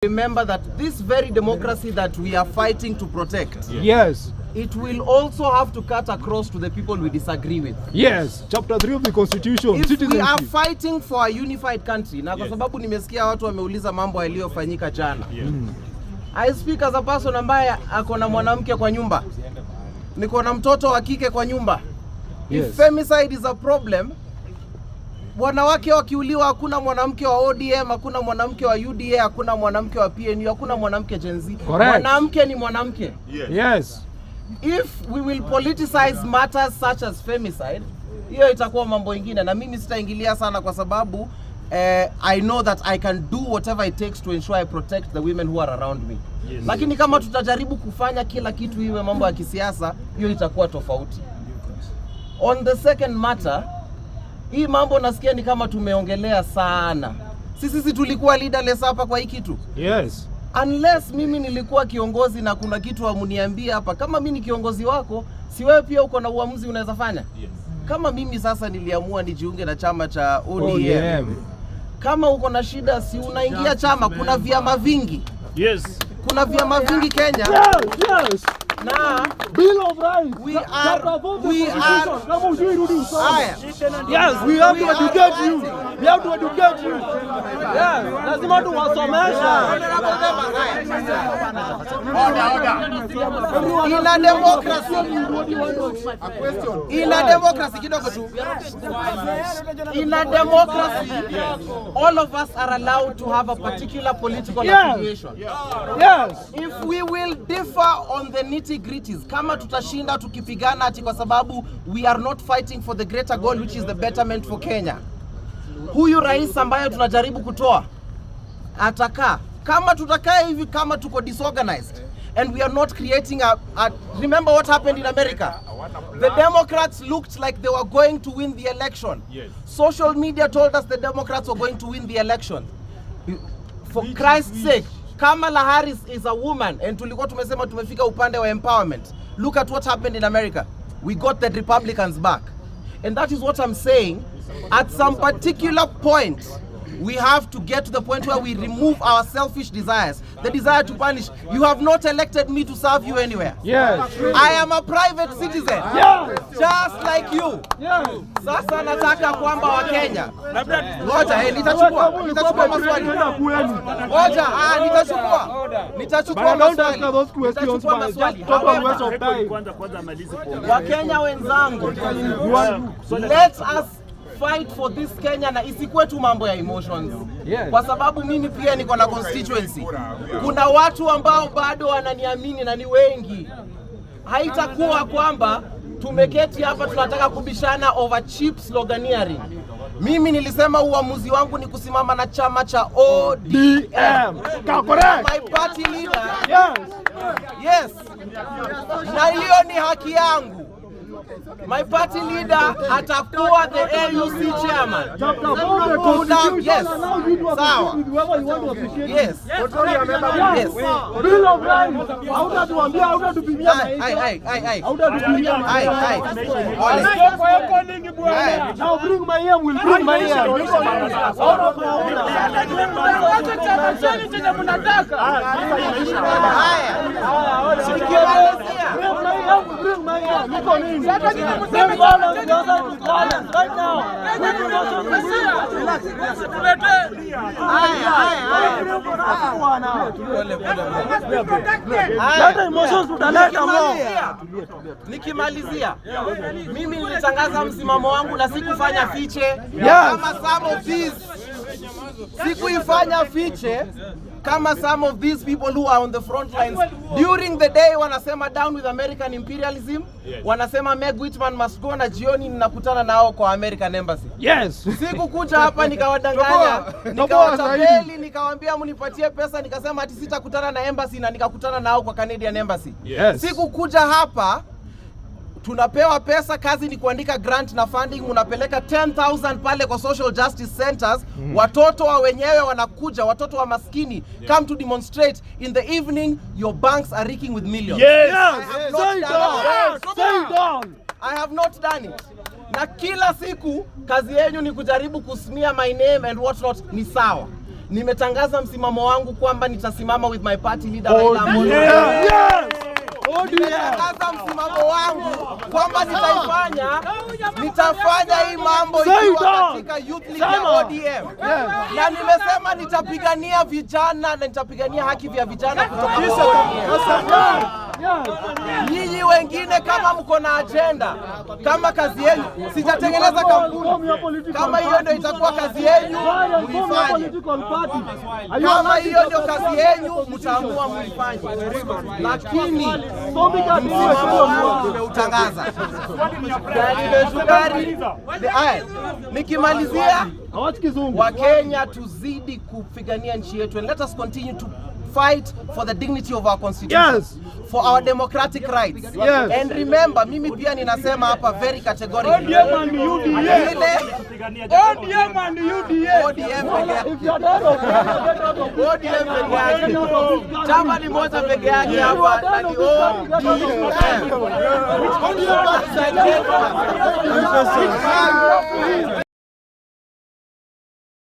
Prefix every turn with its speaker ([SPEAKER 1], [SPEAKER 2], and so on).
[SPEAKER 1] Remember that this very democracy that we are fighting to protect, it will also have to cut across to the people we disagree with.
[SPEAKER 2] Yes. Chapter 3 of the Constitution.
[SPEAKER 1] If we are
[SPEAKER 2] Citizenship.
[SPEAKER 1] Fighting for a unified country, na kwa sababu nimesikia watu wameuliza mambo yaliyofanyika jana. I speak as a person ambaye ako na mwanamke kwa nyumba, niko na mtoto wa kike kwa nyumba. If femicide is a problem, wanawake wakiuliwa, hakuna mwanamke wa ODM, hakuna mwanamke wa UDA, hakuna mwanamke wa PNU, hakuna mwanamke Gen Z.
[SPEAKER 2] Correct.
[SPEAKER 1] Mwanamke ni mwanamke. If we will politicize matters such as femicide, hiyo itakuwa mambo ingine, na mimi sitaingilia sana kwa sababu I know that I can do whatever it takes to ensure I protect the women who are around me. Lakini kama tutajaribu kufanya kila kitu iwe mambo ya kisiasa, hiyo itakuwa tofauti. On the second matter, hii mambo nasikia ni kama tumeongelea sana. Sisi tulikuwa leaderless hapa kwa hii kitu unless mimi nilikuwa kiongozi na kuna kitu hamuniambia hapa. Kama mimi ni kiongozi wako, si wewe pia uko na uamuzi unaweza fanya? Kama mimi sasa niliamua nijiunge na chama cha ODM,
[SPEAKER 2] ODM.
[SPEAKER 1] Kama uko na shida, si unaingia chama? Kuna vyama vingi, kuna vyama vingi Kenya na
[SPEAKER 2] Bill of Rights.
[SPEAKER 1] We
[SPEAKER 2] Chapter 4 of the
[SPEAKER 1] we
[SPEAKER 2] Constitution. Kama hujui, rudi usome.
[SPEAKER 1] Haya.
[SPEAKER 2] Yes, we have to
[SPEAKER 1] We are
[SPEAKER 2] educate you.
[SPEAKER 1] fighting.
[SPEAKER 2] We have to educate you. Yes, lazima tuwasomeshe.
[SPEAKER 1] Honorable members, haya. In a democracy, kidogo tu. In a democracy, all of us are allowed to have a particular political affiliation. If we will differ on the nitty gritties, kama tutashinda tukipigana ati kwa sababu we are not fighting for the greater goal, which is the betterment for Kenya. Huyu rais ambaye tunajaribu kutoa atakaa. Kama tutakaa hivi, kama tuko disorganized and we are not creating a, remember what happened in America. The Democrats looked like they were going to win the election. Social media told us the Democrats were going to win the election. For Christ's sake, Kamala Harris is a woman and tulikuwa tumesema tumefika upande wa empowerment. Look at what happened in America. We got the Republicans back. And that is what I'm saying. At some particular point, we have to get to the point where we remove our selfish desires, the desire to punish. You have not elected me to serve you anywhere. I am a private citizen. Just like you. Sasa nataka kwamba Wakenya, ngoja nitachukua maswali. Ngoja, nitachukua maswali. Nitachukua maswali. However,
[SPEAKER 3] Kwanza kwanza amalize kuongea.
[SPEAKER 1] Wakenya wenzangu, let us fight for this Kenya na isikuwe tu mambo ya emotions. Kwa sababu mimi pia niko na constituency. Kuna watu ambao bado wananiamini na ni wengi. Haitakuwa kwamba tumeketi hapa tunataka kubishana over cheap sloganeering. Mimi nilisema uamuzi wangu ni kusimama na chama cha ODM.
[SPEAKER 2] DM. Correct.
[SPEAKER 1] My party leader. Yes. Na hiyo ni haki yangu. My party leader atakuwa the AUC chairman.
[SPEAKER 2] Chapter 4 of the Constitution allows you to
[SPEAKER 1] Sawa.
[SPEAKER 2] Associate with whoever you want to associate with.
[SPEAKER 1] Yes.
[SPEAKER 2] Bill of Rights. Hautatuambia, hautatupimia
[SPEAKER 1] Ai,
[SPEAKER 2] maisha.
[SPEAKER 1] ai, ai, ai.
[SPEAKER 2] Hautatupimia
[SPEAKER 1] Ai,
[SPEAKER 2] maisha.
[SPEAKER 1] Ai. Pole. Ai.
[SPEAKER 2] Now bring my ear, will bring my ear. Out of my
[SPEAKER 1] Haya. Nikimalizia.
[SPEAKER 2] Bring my ear, bring my ear. Niko nini? Bring violence, the other is violence right now. We do not
[SPEAKER 1] Haya, haya, haya. Haya.
[SPEAKER 2] Leta emotions, tutaleta more.
[SPEAKER 1] Nikimalizia, mimi nilitangaza msimamo wangu na sikufanya fiche kama some of these, sikuifanya fiche kama some of these people who are on the front lines during the day wanasema "Down with American imperialism," wanasema "Meg Whitman must go," na jioni ninakutana nao kwa American Embassy. Sikukuja hapa nikawadanganya,
[SPEAKER 2] Toboa
[SPEAKER 1] nikawatapeli, nikawaambia mnipatie pesa, nikasema ati sitakutana na embassy na nikakutana nao kwa Canadian Embassy. Sikukuja hapa tunapewa pesa, kazi ni kuandika grant na funding, unapeleka 10,000 pale kwa social justice centers. Watoto wa wenyewe wanakuja, watoto wa maskini come to demonstrate. In the evening, your banks are reeking with millions. I have not
[SPEAKER 2] Say it
[SPEAKER 1] done
[SPEAKER 2] all.
[SPEAKER 1] it.
[SPEAKER 2] Say it all.
[SPEAKER 1] I have not done it. Na kila siku kazi yenyu ni kujaribu kusmear my name and what not, ni sawa. Nimetangaza msimamo wangu kwamba nitasimama with my party leader Raila Amolo Odinga. Nimetangaza msimamo wangu kwamba nitafanya hii mambo ikiwa katika youth league ya ODM, na nimesema nitapigania vijana na nitapigania haki vya vijana kutoka kwa ODM. Nyinyi wengine kama mko na agenda, kama kazi yenu, sijatengeneza kampuni, kama hiyo ndio itakuwa kazi yenu, muifanye. Kama hiyo ndio kazi yenu, mtaamua muifanye, lakini msimamo wangu nimeutangaza. Sukari. Aya, nikimalizia, Wakenya tuzidi kupigania nchi yetu and let us continue to fight for the dignity of our constitution, for our democratic rights. And remember, mimi pia ninasema hapa very categorically.
[SPEAKER 2] ODM and UDA.
[SPEAKER 1] Ile
[SPEAKER 2] ODM and UDA.
[SPEAKER 1] ODM peke yake. ODM peke yake. Chama ni moja peke yake hapa na ni ODM.